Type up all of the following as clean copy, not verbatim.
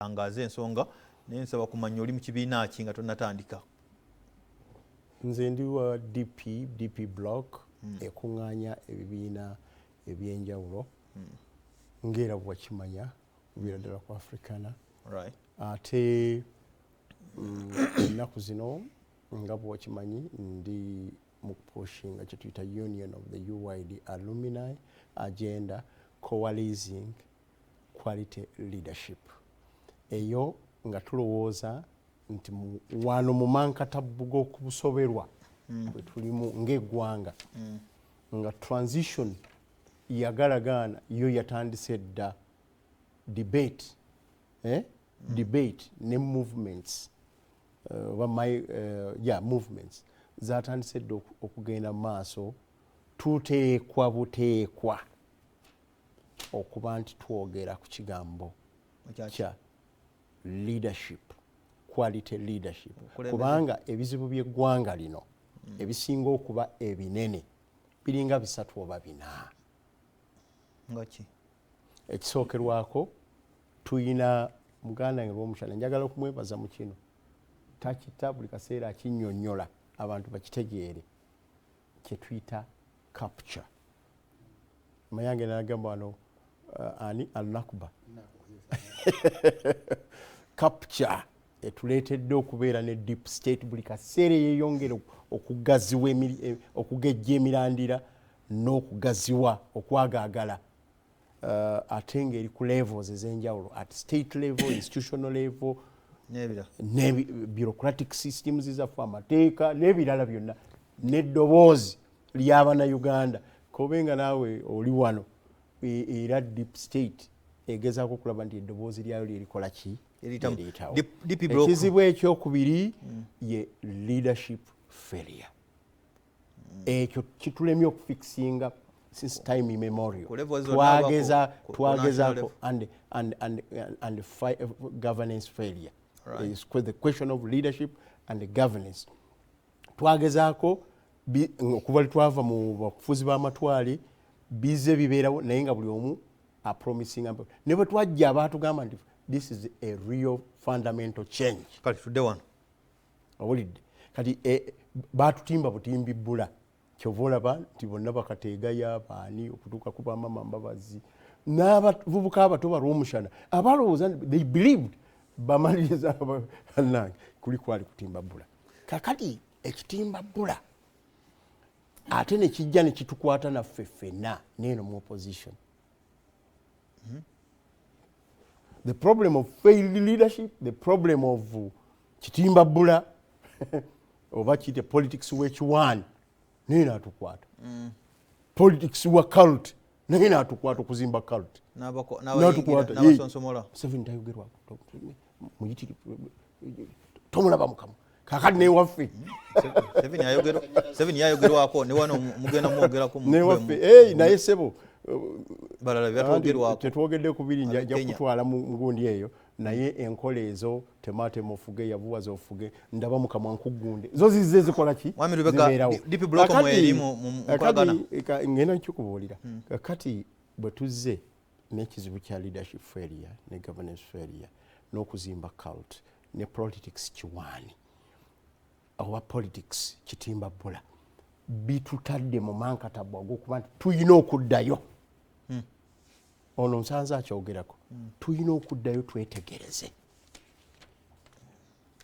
Atangaaze ensonga, naye nsaba kumanya oli mu kibiina ki nga tonnatandika. Nze ndi wa DP, DP Block, ekuŋŋaanya ebibiina ebyenjawulo, ng'era bwakimanya, kuviira ddala ku Africana. Ate ennaku zino, nga bwokimanyi, ndi mu kupushinga kyetuyita Union of the UYD Alumni Agenda, Coalescing Quality Leadership. Eyo nga tulowooza nti wano mu mankatabbu g'okubusoberwa bwe tulimu ng'eggwanga, nga transition yagalagaana, yo yatandise dda debate, eh? Debate ne movements, oba yeah, movements zatandise dda okugenda mu maaso. Tuteekwa buteekwa okuba nti twogera ku kigambo kya leadership, quality leadership. Obukulembeze. Kubanga ebizibu by'eggwanga lino ebisinga okuba ebinene biringa bisatu oba bina. Nga ki? Ekisookerwako, tuyina muganda wange Lwomushana, njagala okumwebaza mu kino, takita buli kaseera akinnyonnyola abantu bakitegeere, kyetuyita capture. Mayange nagamba wano, ani Alnakuba capture etuleetedde okubeera ne deep state buli kaseera eyeyongera okugaziwa, okugejja emirandira n'okugaziwa okwagaagala, ate ng'eri ku levels ez'enjawulo, at state level, institutional level n'ebirala, ne bureaucratic systems zaffe, amateeka n'ebirala byonna, n'eddoboozi ly'Abannayuganda. Kobe nga naawe oli wano, era deep state egezaako okulaba nti eddoboozi lyayo lyerikola ki? Eriyitamu. Eriyitawo. DP Block. Ekizibu ekyokubiri ye leadership failure. Ekyo kitulemye okufixinga since time immemorial. Ku levels zonna. Twageza ku twagezaako national. And governance failure is the question of leadership and the governance. Twagezaako okuva lwe twava mu bafuzi b'amatwale, bize bibeerawo, naye nga buli omu apromisinga. Ne bwe twajja, abaatugamba nti this is a real fundamental change. Kale tudde wano. Owulidde? Kati baatutimba butimbi bbula. Kyova olaba nti bonna bakateegaya baani okutuuka ku bamama Mbabazi n'abavubuka abato balw'omushana abalowooza nti they believed bamaliriza nange kuli kwali kutimba bbula. Kakati ekitimba bbula ate nekijja nekitukwata naffe ffenna neeno mu opposition, the problem of failed leadership, the problem of kitimba bbula oba kiyite politics w'ekiwaani, naye naatukwata, politics wa cult naye naatukwata, okuzimba cult. N'atukwata, ye. N'abasonsomola. Museveni tayogerwako, muyitiri tomulaba mukamwa. Kakati newaffe Seven yayogerwako, ne wano mugenda mwogerako. Newaffe. Hey, naye sebo, balala byatwogerwako. Tetwogedde ku biri, nja Kenya. kutwala mu ngundi eyo, naye enkola ezo tematema ofuge, yabuwaza ofuge, ndaba mukamwa nkugunde, zo zizze zikola ki? Mwami Lubega, Zibeerawo. DP Block mweri mu nkolagana. Ngenda nkikubuulira. Kakati bwe tuzze n'ekizibu kya leadership failure ne governance failure n'okuzimba cult ne politics kiwaani oba politics kitimba bbula, bitutadde mu mankatabwa ag'okuba nti tulina okuddayo. Ono nsanze akyogerako, tulina okuddayo twetegereze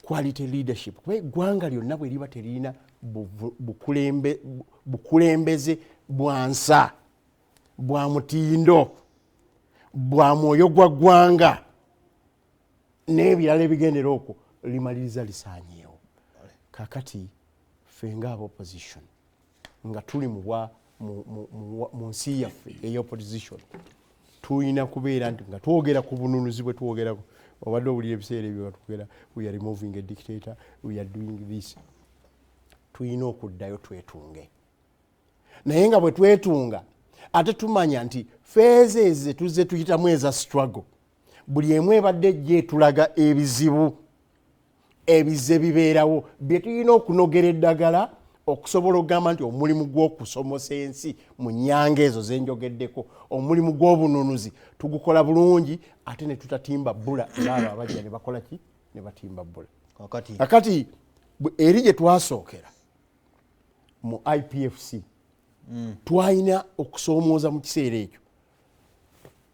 quality leadership, kuba eggwanga lyonna bwe liba teririna bukulembeze bwansa, bwa mutindo, bwa mwoyo gwa ggwanga n'ebirala ebigendera okwo, limaliriza lisaanyeewo. Kakati ffe nga aba opposition, nga tuli mu nsi yaffe ey'opposition, tulina kubeera nti nga twogera ku bununuzi bwe twogerako. Obadde owulira ebiseera ebyo nga twogera, we are removing a dictator, we are doing this. Tulina okuddayo twetunge, naye nga bwe twetunga ate tumanya nti phases zetuzze tuyitamu eza struggle, buli emu ebadde ejja etulaga ebizibu ebizze bibeerawo bye tulina okunogera eddagala. Okusobola okugamba nti omulimu gw'okusomosa ensi mu nyanga ezo zenjogeddeko, omulimu gw'obununuzi tugukola bulungi, ate ne tutatimba bbula, era abo abajja ne bakola ki? Ne batimba bbula. Kakati Kakati eri gye twasookera mu IPFC, twalina okusoomooza mu kiseera ekyo.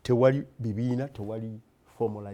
Tewali bibiina, tewali formalized.